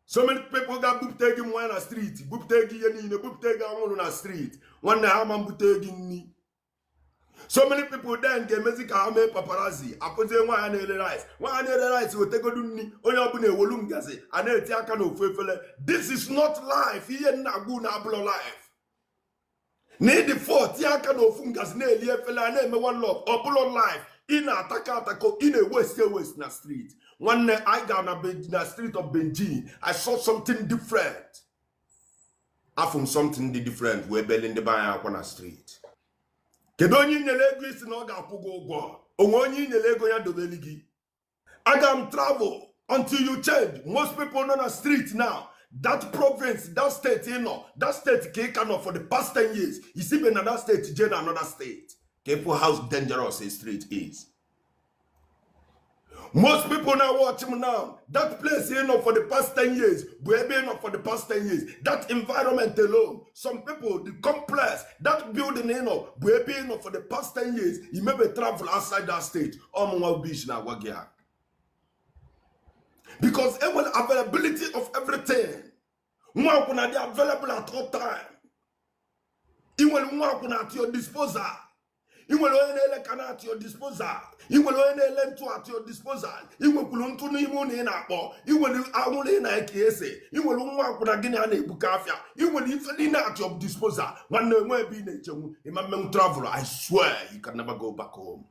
So many people ga-bupụta gị mmanya na street, bupụta gị ihe niile, bupụta gị anwụrụ na street. Nwanne, ha ma mbute gị nni. So many people then ga-emezi ka ha mee paparazzi, akụzie nwaanyị na-ere rice. Nwaanyị na-ere rice wetegodu nni, onye ọbụla ewolu ngazi a na-eti aka n'ofu efere. This is not life. Ihe nna agwụ na abụlọ life na ịdị fọ tinye aka n'ofu ngazi na-eli efere a na-eme one love. Ọ bụlọ life. Ị na-atakọ atakọ, ị na-ewaste ewaste na street. Nwanne, I ga na street of Beijing, I saw something different. Afụ m something dị different wee beli ndị be anyị akwa na street. Kedu onye i nyere ego isi na ọ ga-akwụ gị ụgwọ? Onwe onye i nyere ego ya dobeli gị? Aga m travel until you change. Most people nọ na street now, that province, that state ị nọ, that state ka ị ka nọ for the past 10 years. Isibe na that state jee na another state ka ịfụ how dangerous a street is. Most people now watch him now, that place ị nọ for the past 10 years bụ ebe ị nọ for the past 10 years. That environment alone, some people, the complex, that building ị nọ bụ ebe ị nọ for the past 10 years. You maybe travel outside that state. Ọmụnwa bish na-agwa gị ha because enwere availability of everything. Nwa akwụna dị available at all time. Ị nwere nwa akwụna at your disposal. Ị nwere onye na-ele kana at your disposal. Ị nwere onye na-ele ntụ at your disposal. Ị nwekwuru ntụ n'ime ụlọ ị na-akpọ. Ị nwere anwụrụ ị na-eke ese. Ị nwere nwa akwụna gị na a na-ebuka afịa. Ị nwere ife niile at your disposal. Nwanne, enwe ebe ị na-echenwu ịma mmenwu travel. I swear, you can never go back home.